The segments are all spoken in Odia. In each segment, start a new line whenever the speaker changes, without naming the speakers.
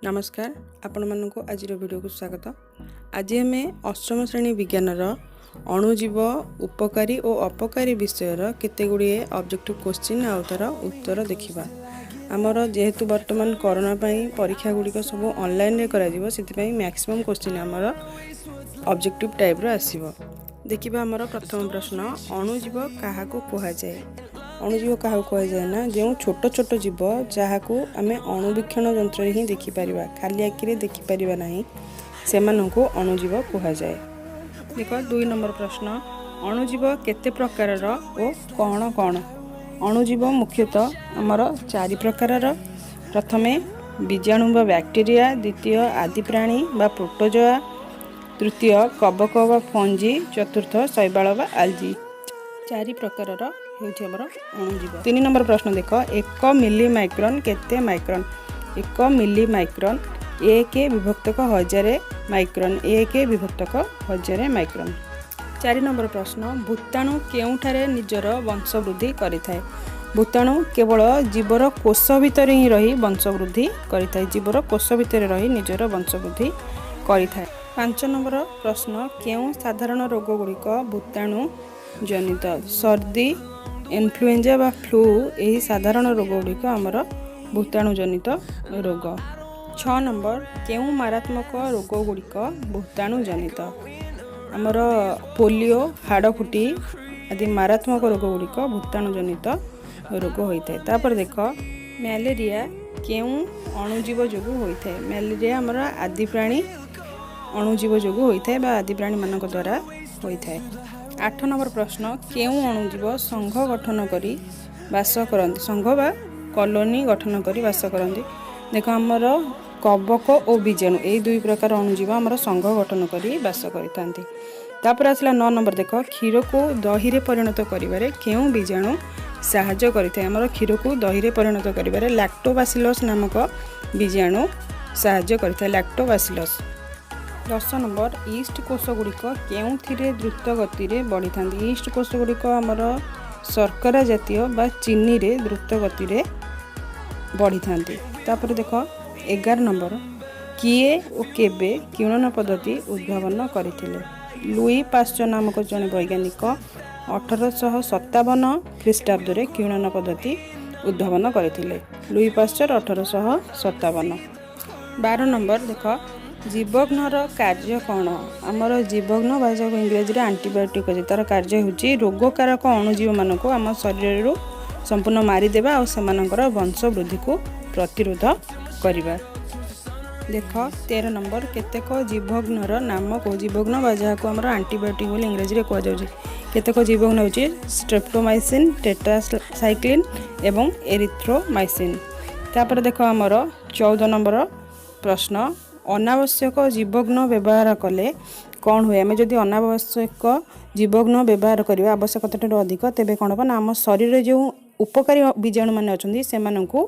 ନମସ୍କାର, ଆପଣମାନଙ୍କୁ ଆଜିର ଭିଡ଼ିଓକୁ ସ୍ୱାଗତ। ଆଜି ଆମେ ଅଷ୍ଟମ ଶ୍ରେଣୀ ବିଜ୍ଞାନର ଅଣୁଜୀବ ଉପକାରୀ ଓ ଅପକାରୀ ବିଷୟର କେତେ ଗୁଡ଼ିଏ ଅବଜେକ୍ଟିଭ୍ କୋଶ୍ଚିନ୍ ଆଉ ତା'ର ଉତ୍ତର ଦେଖିବା। ଆମର ଯେହେତୁ ବର୍ତ୍ତମାନ କରୋନା ପାଇଁ ପରୀକ୍ଷା ଗୁଡ଼ିକ ସବୁ ଅନଲାଇନ୍ରେ କରାଯିବ, ସେଥିପାଇଁ ମ୍ୟାକ୍ସିମମ୍ କୋଶ୍ଚିନ୍ ଆମର ଅବଜେକ୍ଟିଭ୍ ଟାଇପ୍ର ଆସିବ। ଦେଖିବା ଆମର ପ୍ରଥମ ପ୍ରଶ୍ନ, ଅଣୁଜୀବ କାହାକୁ କୁହାଯାଏ? ଅଣୁଜୀବ କାହାକୁ କୁହାଯାଏ ନା, ଯେଉଁ ଛୋଟ ଛୋଟ ଜୀବ ଯାହାକୁ ଆମେ ଅଣୁବୀକ୍ଷଣ ଯନ୍ତ୍ରରେ ହିଁ ଦେଖିପାରିବା, ଖାଲି ଆଖିରେ ଦେଖିପାରିବା ନାହିଁ, ସେମାନଙ୍କୁ ଅଣୁଜୀବ କୁହାଯାଏ। ଦେଖ, 2 ନମ୍ବର ପ୍ରଶ୍ନ, ଅଣୁଜୀବ କେତେ ପ୍ରକାରର ଓ କ'ଣ କ'ଣ? ଅଣୁଜୀବ ମୁଖ୍ୟତଃ ଆମର ଚାରି ପ୍ରକାରର। ପ୍ରଥମେ ବୀଜାଣୁ ବା ବ୍ୟାକ୍ଟେରିଆ, ଦ୍ୱିତୀୟ ଆଦିପ୍ରାଣୀ ବା ପ୍ରୋଟୋଜୋଆ, ତୃତୀୟ କବକ ବା ଫଞ୍ଜି, ଚତୁର୍ଥ ଶୈବାଳ ବା ଆଲଜି। ଚାରି ପ୍ରକାରର ହେଉଛି ଆମର ଅଣୁଜୀବ। 3 ନମ୍ବର ପ୍ରଶ୍ନ ଦେଖ, 1 ମିଲି ମାଇକ୍ରନ୍ କେତେ ମାଇକ୍ରନ୍? 1 ମିଲି ମାଇକ୍ରନ୍ 1 ବିଭକ୍ତକ 1000 ମାଇକ୍ରନ୍, 1 ବିଭକ୍ତକ 1000 ମାଇକ୍ରନ୍। 4 ନମ୍ବର ପ୍ରଶ୍ନ, ଭୂତାଣୁ କେଉଁଠାରେ ନିଜର ବଂଶବୃଦ୍ଧି କରିଥାଏ? ଭୂତାଣୁ କେବଳ ଜୀବର କୋଷ ଭିତରେ ହିଁ ରହି ବଂଶବୃଦ୍ଧି କରିଥାଏ। ଜୀବର କୋଷ ଭିତରେ ରହି ନିଜର ବଂଶବୃଦ୍ଧି କରିଥାଏ। 5 ନମ୍ବର ପ୍ରଶ୍ନ, କେଉଁ ସାଧାରଣ ରୋଗ ଗୁଡ଼ିକ ଭୂତାଣୁ ଜନିତ? ସର୍ଦ୍ଦି, ଇନଫ୍ଲୁଏଞ୍ଜା ବା ଫ୍ଲୁ, ଏହି ସାଧାରଣ ରୋଗ ଗୁଡ଼ିକ ଆମର ଭୂତାଣୁ ଜନିତ ରୋଗ। 6 ନମ୍ବର, କେଉଁ ମାରାତ୍ମକ ରୋଗ ଗୁଡ଼ିକ ଭୂତାଣୁ ଜନିତ? ଆମର ପୋଲିଓ, ହାଡ଼ଫୁଟି ଆଦି ମାରାତ୍ମକ ରୋଗ ଗୁଡ଼ିକ ଭୂତାଣୁ ଜନିତ ରୋଗ ହୋଇଥାଏ। ତାପରେ ଦେଖ, ମ୍ୟାଲେରିଆ କେଉଁ ଅଣୁଜୀବ ଯୋଗୁଁ ହୋଇଥାଏ? ମ୍ୟାଲେରିଆ ଆମର ଆଦିପ୍ରାଣୀ ଅଣୁଜୀବ ଯୋଗୁଁ ହୋଇଥାଏ ବା ଆଦିପ୍ରାଣୀମାନଙ୍କ ଦ୍ୱାରା ହୋଇଥାଏ। 8 ନମ୍ବର ପ୍ରଶ୍ନ, କେଉଁ ଅଣୁଜୀବ ସଂଘ ଗଠନ କରି ବାସ କରନ୍ତି? ସଂଘ ବା କଲୋନୀ ଗଠନ କରି ବାସ କରନ୍ତି। ଦେଖ, ଆମର କବକ ଓ ବୀଜାଣୁ, ଏଇ ଦୁଇ ପ୍ରକାର ଅଣୁଜୀବ ଆମର ସଂଘ ଗଠନ କରି ବାସ କରିଥାନ୍ତି। ତାପରେ ଆସିଲା 9 ନମ୍ବର। ଦେଖ, କ୍ଷୀରକୁ ଦହିରେ ପରିଣତ କରିବାରେ କେଉଁ ବୀଜାଣୁ ସାହାଯ୍ୟ କରିଥାଏ? ଆମର କ୍ଷୀରକୁ ଦହିରେ ପରିଣତ କରିବାରେ ଲାକ୍ଟୋବାସିଲସ୍ ନାମକ ବୀଜାଣୁ ସାହାଯ୍ୟ କରିଥାଏ, ଲାକ୍ଟୋବାସିଲସ୍। 10 ନମ୍ବର, ଇଷ୍ଟ କୋଷ ଗୁଡ଼ିକ କେଉଁଥିରେ ଦ୍ରୁତ ଗତିରେ ବଢ଼ିଥାନ୍ତି? ଇଷ୍ଟ କୋଷ ଗୁଡ଼ିକ ଆମର ଶର୍କରା ଜାତୀୟ ବା ଚିନିରେ ଦ୍ରୁତ ଗତିରେ ବଢ଼ିଥାନ୍ତି। ତାପରେ ଦେଖ, 11 ନମ୍ବର, କିଏ ଓ କେବେ କିଣ୍ୱନ ପଦ୍ଧତି ଉଦ୍ଭାବନ କରିଥିଲେ? ଲୁଇ ପାଶ୍ଚର ନାମକ ଜଣେ ବୈଜ୍ଞାନିକ 1857 ଖ୍ରୀଷ୍ଟାବ୍ଦରେ କିଣ୍ୱନ ପଦ୍ଧତି ଉଦ୍ଭାବନ କରିଥିଲେ। Louis Pasteur, 1857। 12 ନମ୍ବର ଦେଖ, ଜୀବଘ୍ନର କାର୍ଯ୍ୟ କ'ଣ? ଆମର ଜୀବଘ୍ନ ବା ଯାହାକୁ ଇଂରାଜୀରେ ଆଣ୍ଟିବାୟୋଟିକ୍ ଅଛି, ତା'ର କାର୍ଯ୍ୟ ହେଉଛି ରୋଗକାରକ ଅଣୁଜୀବମାନଙ୍କୁ ଆମ ଶରୀରରୁ ସମ୍ପୂର୍ଣ୍ଣ ମାରିଦେବା ଆଉ ସେମାନଙ୍କର ବଂଶ ବୃଦ୍ଧିକୁ ପ୍ରତିରୋଧ କରିବା। ଦେଖ, 13 ନମ୍ବର, କେତେକ ଜୀବଘ୍ନର ନାମ କେଉଁ? ଜୀବଘ୍ନ ବା ଯାହାକୁ ଆମର ଆଣ୍ଟିବାୟୋଟିକ୍ ବୋଲି ଇଂରାଜୀରେ କୁହାଯାଉଛି, କେତେକ ଜୀବଘ୍ନ ହେଉଛି ଷ୍ଟ୍ରେପ୍ଟୋମାଇସିନ୍, ଟେଟ୍ରାସାଇକ୍ଲିନ୍ ଏବଂ ଏରିଥ୍ରୋମାଇସିନ୍। ତାପରେ ଦେଖ, ଆମର 14 ନମ୍ବର ପ୍ରଶ୍ନ, ଅନାବଶ୍ୟକ ଜୀବଘ୍ନ ବ୍ୟବହାର କଲେ କ'ଣ ହୁଏ? ଆମେ ଯଦି ଅନାବଶ୍ୟକ ଜୀବଘ୍ନ ବ୍ୟବହାର କରିବା ଆବଶ୍ୟକତା ଠାରୁ ଅଧିକ, ତେବେ କ'ଣ ହେବ ନା, ଆମ ଶରୀରରେ ଯେଉଁ ଉପକାରୀ ବୀଜାଣୁମାନେ ଅଛନ୍ତି, ସେମାନଙ୍କୁ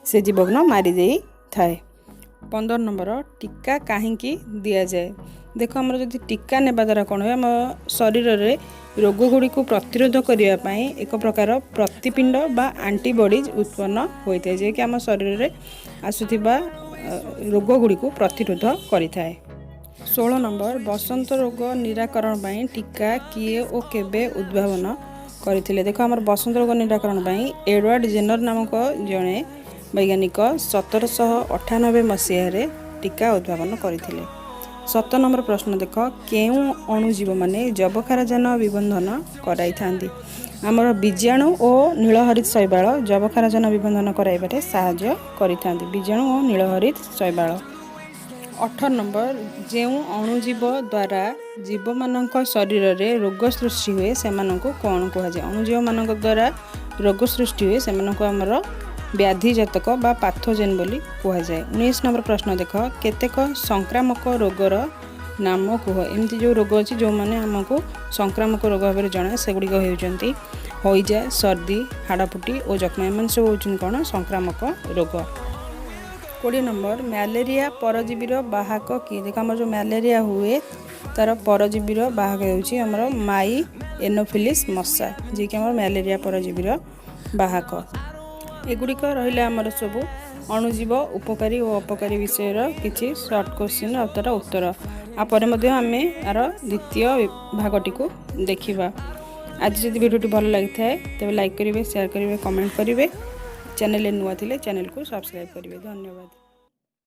ସେ ଜୀବଘ୍ନ ମାରି ଦେଇଥାଏ। 15 ନମ୍ବର, ଟୀକା କାହିଁକି ଦିଆଯାଏ? ଦେଖ, ଆମର ଯଦି ଟୀକା ନେବା ଦ୍ୱାରା କ'ଣ ହୁଏ? ଆମ ଶରୀରରେ ରୋଗ ଗୁଡ଼ିକୁ ପ୍ରତିରୋଧ କରିବା ପାଇଁ ଏକ ପ୍ରକାର ପ୍ରତିପିଣ୍ଡ ବା ଆଣ୍ଟିବଡ଼ିଜ୍ ଉତ୍ପନ୍ନ ହୋଇଥାଏ, ଯିଏକି ଆମ ଶରୀରରେ ଆସୁଥିବା ରୋଗ ଗୁଡ଼ିକୁ ପ୍ରତିରୋଧ କରିଥାଏ। 16 ନମ୍ବର, ବସନ୍ତ ରୋଗ ନିରାକରଣ ପାଇଁ ଟୀକା କିଏ ଓ କେବେ ଉଦ୍ଭାବନ କରିଥିଲେ? ଦେଖ, ଆମର ବସନ୍ତ ରୋଗ ନିରାକରଣ ପାଇଁ ଏଡୱାର୍ଡ ଜେନର ନାମକ ଜଣେ ବୈଜ୍ଞାନିକ 1798 ମସିହାରେ ଟୀକା ଉଦ୍ଭାବନ କରିଥିଲେ। 17 ନମ୍ବର ପ୍ରଶ୍ନ ଦେଖ, କେଉଁ ଅଣୁଜୀବମାନେ ଯବକ୍ଷାରଜାନ ବିବନ୍ଧନ କରାଇଥାନ୍ତି? ଆମର ବୀଜାଣୁ ଓ ନୀଳହରିତ ଶୈବାଳ ଯବକ୍ଷାରଜାନ ବିବନ୍ଧନ କରାଇବାରେ ସାହାଯ୍ୟ କରିଥାନ୍ତି, ବୀଜାଣୁ ଓ ନୀଳହରିତ ଶୈବାଳ। 18 ନମ୍ବର, ଯେଉଁ ଅଣୁଜୀବ ଦ୍ୱାରା ଜୀବମାନଙ୍କ ଶରୀରରେ ରୋଗ ସୃଷ୍ଟି ହୁଏ, ସେମାନଙ୍କୁ କ'ଣ କୁହାଯାଏ? ଅଣୁଜୀବମାନଙ୍କ ଦ୍ୱାରା ରୋଗ ସୃଷ୍ଟି ହୁଏ, ସେମାନଙ୍କୁ ଆମର ବ୍ୟାଧିଜାତକ ବା ପାଥୋଜେନ୍ ବୋଲି କୁହାଯାଏ। 19 ନମ୍ବର ପ୍ରଶ୍ନ ଦେଖ, କେତେକ ସଂକ୍ରାମକ ରୋଗର ନାମ କୁହ। ଏମିତି ଯେଉଁ ରୋଗ ଅଛି, ଯେଉଁମାନେ ଆମକୁ ସଂକ୍ରାମକ ରୋଗ ଭାବରେ ଜଣା, ସେଗୁଡ଼ିକ ହେଉଛନ୍ତି ହଇଜା, ସର୍ଦ୍ଦି, ହାଡ଼ଫୁଟି ଓ ଯକ୍ଷ୍ମା। ଏମାନେ ସବୁ ହେଉଛନ୍ତି କ'ଣ? ସଂକ୍ରାମକ ରୋଗ। 20 ନମ୍ବର, ମ୍ୟାଲେରିଆ ପରଜୀବୀର ବାହକ କିଏ? ଦେଖ, ଆମର ଯେଉଁ ମ୍ୟାଲେରିଆ ହୁଏ, ତା'ର ପରଜୀବୀର ବାହକ ହେଉଛି ଆମର ମାଇ ଏନୋଫିଲିସ୍ ମଶା, ଯିଏକି ଆମର ମ୍ୟାଲେରିଆ ପରଜୀବୀର ବାହକ। ଏଗୁଡ଼ିକ ରହିଲା ଆମର ସବୁ ଅଣୁଜୀବ ଉପକାରୀ ଓ ଅପକାରୀ ବିଷୟର କିଛି ସର୍ଟ କୋଶ୍ଚିନ୍ ଆଉ ତା'ର ଉତ୍ତର। ଆ ପରେ ମଧ୍ୟ ଆମେ ଆର ଦ୍ୱିତୀୟ ଭାଗଟିକୁ ଦେଖିବା। ଆଜି ଯଦି ଭିଡ଼ିଓଟି ଭଲ ଲାଗିଥାଏ, ତେବେ ଲାଇକ୍ କରିବେ, ସେୟାର କରିବେ, କମେଣ୍ଟ କରିବେ। ଚ୍ୟାନେଲରେ ନୂଆ ଥିଲେ ଚ୍ୟାନେଲକୁ ସବସ୍କ୍ରାଇବ୍ କରିବେ। ଧନ୍ୟବାଦ।